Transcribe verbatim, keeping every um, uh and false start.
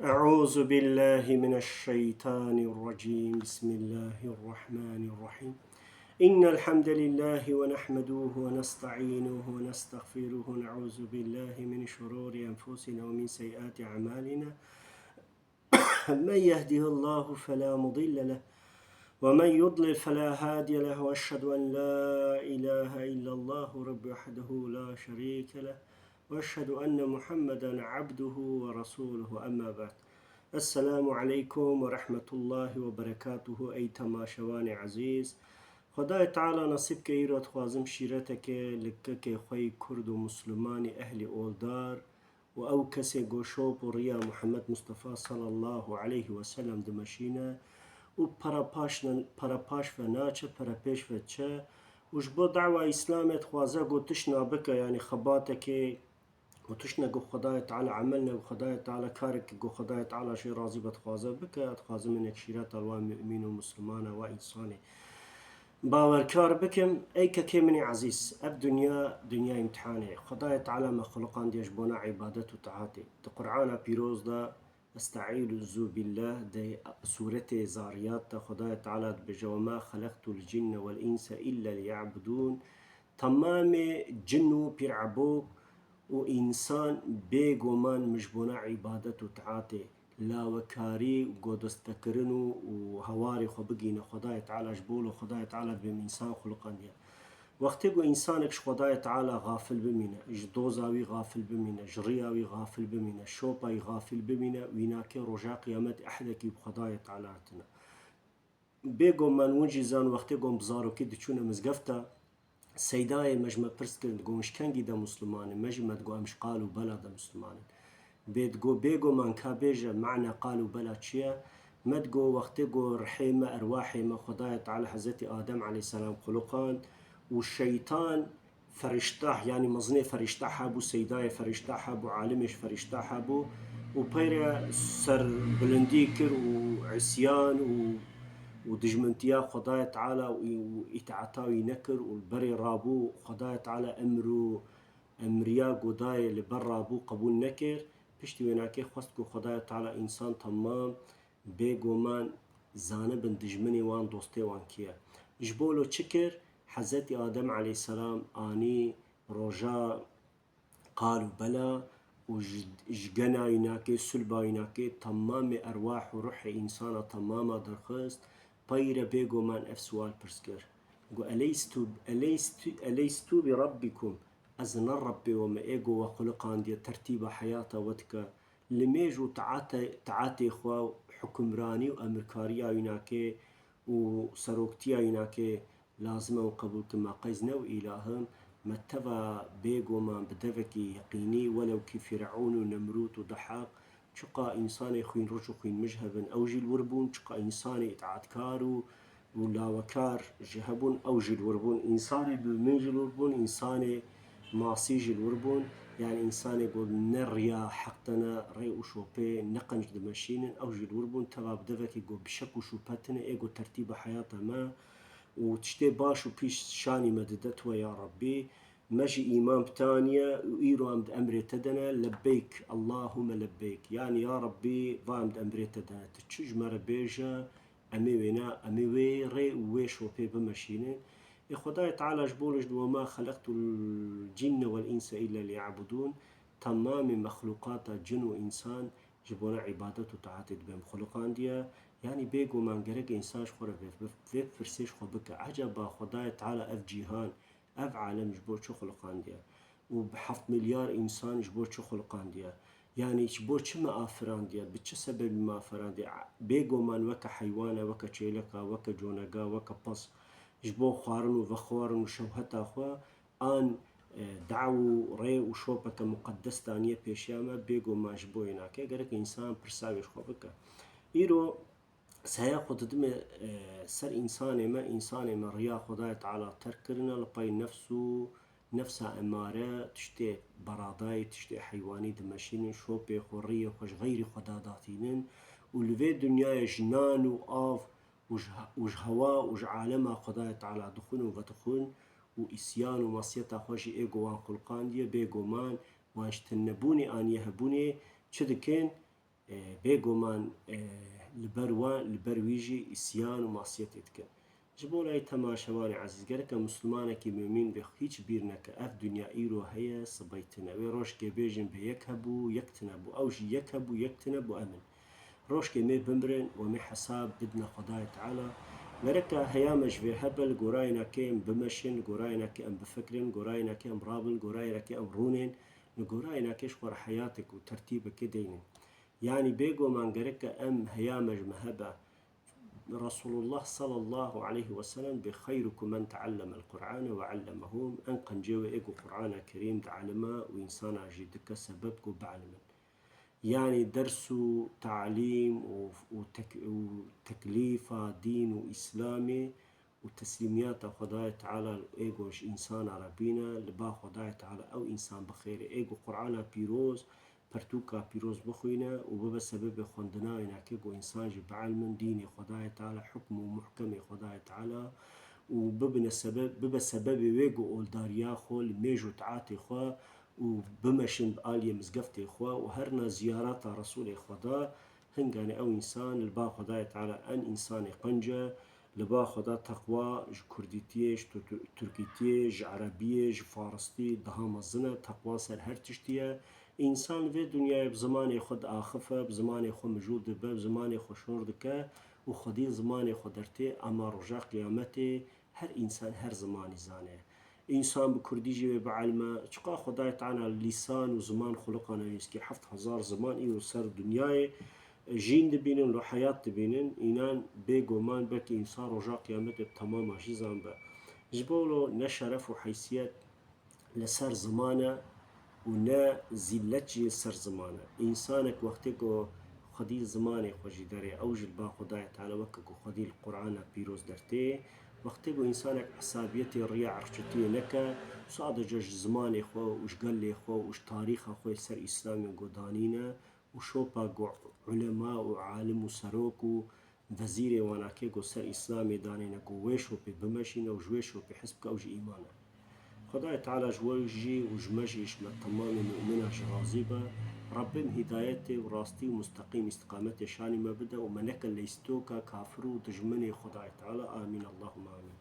أعوذ بالله من الشيطان الرجيم. بسم الله الرحمن الرحيم. إن الحمد لله ونحمده ونستعينه ونستغفره ونعوذ بالله من شرور أنفسنا ومن سيئات أعمالنا. من يهده الله فلا مضل له ومن يضلل فلا هادي له، وأشهد أن لا إله إلا الله رب وحده لا شريك له، وأشهد أن محمدا عبده ورسوله، أما بعد. السلام عليكم ورحمة الله وبركاته. Ey temaşevanê ezîz, Xwedayê Teala nesîb ke îro dixwazim şîreteke li kekê xwe yî Kurd û Muslimanî ehlî oldar û ew kesê go şop û riya Muhammed Mustafa sallallahu aleyhi ve sellem dimeşîne û pere paş ne-, pere paş ve naçe, pere pêş ve çe û ji bo dawa Îslamê dixwaze go tişna bike, yanî xebatekê û tiştne go Xwedayê Teala, emel ne go Xwedayê Teala, kareke go Xwedayê Teala jê razî be dixwaze bike, dixwazim hinek şîreta li wa mumîn û Muslimana, wa însanê bawerkar bikim. Ey kekê min ê ezîz, ev dinya, dinyayê îmtihanê ye. Xwedayê Teala me xuliqandiye ji bona îbadet û taatê. Di Qur'ana Pîroz de, Estaizu billah, di sûretê Zariyat de Xwedayê Teala dibêje, "Ve ma xelektul cinne vel inse illa liya'budûn." Temamê cin û pîrebok û însan bêguman min ji bona îbadet û taatê, lawekarî û godestvekirin û, û hewarê xwe bigihîne Xwedayê Teala, ji bo lo Xwedayê Teala dibê min însan xuliqandiye. Wextê ku însanek ji Xwedayê Teala xafil bimîne, ji doza wî xafil bimîne, ji riya wî xafil bimîne, şopa wî xafil bimîne, wî nake roja qiyametê ehdekî bi Xwedayê Teala re tune. Bêguman win jî zan wextê ku em bi zarokî diçûne mizgefta, seydayê me ji me pirs kirin, digot, "Hûn ji kengî de Musliman in?" Me jî me digot, "Em ji qal û bela de Musliman in." Bê digot, "Bêguman ka bêje mana qal û bela çi ye?" Me digot, "Wextê ku rihê me, erwahê me Xwedayê Teala Hezretî Adem aleyhisselam xuliqand û şeytan feriştah, yanî mezinê feriştah hebû, seydayê feriştah hebû, alimê ji feriştah hebû û peyre serbilindî kir û îsyan û, û dijmintiya Xwedayê Teala û, û îtaeta wî nekir û li berê rabû, Xwedayê Teala emr û emriya ku dayê li ber rabû qebûl nekir. Piştî wênakê xwest ku Xwedayê Teala însan temam bêguman zanibin dijminê wan, dostê wan kî ye. Ji bo lo çi kir? Hezretî Adem aleyhisselam anî roja qal û bela û ji, ji gena wî nake, sulba wî nake, temamê erwah û ruhê însana temama derxist, peyre bêguman ev sual pirs kir. Got, "Eleystu, eleystu, eleystu bi Rabbikum?" Ez ne Rebbê we me, ê go we xuliqandiye, tertîba heyata we dike, limêj û taate-, taetê xwe, hukimranî û emirkariya wî nake û seroktiya wî nake, lazim e hûn qebûl kin, me qey ez ne wî îlah im, me teva bêguman bi devekî yeqînî, welew kî Fîreûn û Nemrûd û Dehak, çiqa însanê xwînrij û xwînmij hebin, ew jî li wir bûn, çiqa însanê îtaatkar û, û lawekar jî hebûn, ew jî li wir bûn. Însanê mumîn jî li wir bûn, însanê masî jî li wir bûn. Yanî însanê ku ne riya heq de ne, rê û şopê, ne qenc dimeşînin, ew jî li wir bûn. Teva bi devekî ku bi şek û şûbhe tune, ê ku tertîba heyata me û tiştê baş û pîş şanî me dide, tu we ya Rebbî. Me jî îman bi te aniye û îro em di emrê te de ne, lebbeyk, Allahumme lebbeyk. Yanî ya Rebbî, va em di emrê te de ne. Tu çi ji me re bêje, em ê wêne, em ê wê rê û wê şopê bimeşînin. Ê Xwedayê Teala ji bo li ji, "Ve ma xelektul cinne vel inse illa liya'budûn." Temamê mexlûqata cin û însan ji bona îbadet û taetê dibe min xuliqandiye. Yanî bêguman gerek însan ji xwe re vê, vê, vê pirsê ji xwe bike. Ecaba Xwedayê Teala ev cîhan, ev alem ji bo çi xuliqandiye? Û bi heft milyar însan ji bo çi xuliqandiye? Yanî ji bo çi me afirandiye? Bi çi sebebî me afirandiye? Bêguman weke heywan e, weke çêlek e, weke conega, weke pez. Ji bo xwarin û vexwarin û şewheta xwe an, e, daw û rê û şopeke muqeddes daniye pêşiya me, bêguman ji bo wê nake. Gerek însan pirsa wê ji xwe bike. Îro saya xwe didime, e, ser însanê me, însanê me riya Xwedayê Teala terk kirine, li pey nefs û nefsa emare, tiştê beradayî, tiştê heywanî dimeşînin, şopê xwe, riyê xwe ji xeyrî Xweda datînin û li vê dinyayê ji nan û av û ji, û ji hewa û ji alema Xwedayê Teala dixwin û vedixwin û îsyan û masiyeta xwe jî ê ku wan xuliqandiye, bêguman wan ji tunebûnê aniye hebûnê, çi dikin? E, bêguman, e, li ber wan, li ber wî jî îsyan û masiyetê dikin. Ji bo lê temaşevanê ezîz, gereke Mislimanekî mumîn bê hîç bîr neke, ev dinya îro heye, sibey tine. Wê rojkê bêjin bê yek hebû, yek tine bû. Ew jî yek hebû, yek tine bû, em in. Rojkê mê bimirin û em ê hesab bidine Xwedayê Teala. Gereke heya me ji vê hebe, li gorayênekê em bimeşin, li gorayênekê em bifikirin, li gorayênekê em rabin, li gorayênekê em rûnên, li gorayênekê ji xwe re heyatek û tertîbekê deynin. Yanî bêguman gereke em heya me ji me hebe. Resulullah sallallahu aleyhi ve sellem bê, "Xeyrukum men teallemel Qur'ane ve allemehu." En qencê wê ê ku Qur'ana Kerîm dielime û însana jî dike sebeb ku bielimin. Yanî ders û talîm û, û tek-, û teklîfa dîn û Îslamê û teslîmiyata Xwedayê Teala ê ku ji însana re bîne, li ba Xwedayê Teala ew însan bi xêrê ê ku Qur'ana pîroz, pertûka pîroz bixwîne û bibe sebebê xwendina wênekê ku însan jî bielmin dînê Xwedayê Teala, hukm û muhkemê Xwedayê Teala û bibine sebeb, bibe sebebê wê ku oldariya xwe li mêj û taetê xwe û bimeşin bi aliyê mizgeftê xwe û herna ziyarata Resûlê Xweda, hinganê ew însan li ba Xwedayê Teala en însanê qenc e, li ba Xweda teqwa ji kurdîtiyê, ji tu-, tu-, tirkîtiyê, ji erebiyê, ji faristî daha mezin e, teqwa ser her tiştî ye. Însan li vê dinyayê bi zimanê xwe diaxife, bi zimanê xwe mijûl dibe, bi zimanê xwe şor dike û xwedî zimanê xwe dertê, ema roja qiyametê her însan her zimanî zane. Însan bi kurdî jî wê bielime, çiqa Xwedayê Teala lîsan û ziman xuliqane nîskî heft hezar ziman îro ser dinyayê jîn dibînin, lo heyat dibînin, înan bêguman belkî însan roja qiyametê bi temama jî zanbe. Ji bo lo ne şeref û heysiyet li ser ziman e û ne zîllet jî li ser ziman e. Însanek wextê ku xwedî li zimanê xwe jî derê, ew jî li ba Xwedayê Teala weke ku xwedî li Qur'ana pîroz dertê, wextê ku însanek esabiyetê riya irqçitiyê neke, sadece ji zimanê xwe û ji gelê xwe û ji tarîxa xwe li ser Îslamê ku danîne û şopa ku ulema û alim û serok û vezîrê wanakê ku ser Îslamê danîne ku wê şopê bimeşîne û ji wê şopê hez bike, ew jî îman e. Xwedayê Teala ji we jî û ji me jî, ji me temamê mumînan jî razî be. Rebbim hîdayetê û rastî û musteqîm îstiqametê şanî me bide û me neke leystoka kafir û dijminê Xwedayê Teala. Amîn, Allahumma amîn.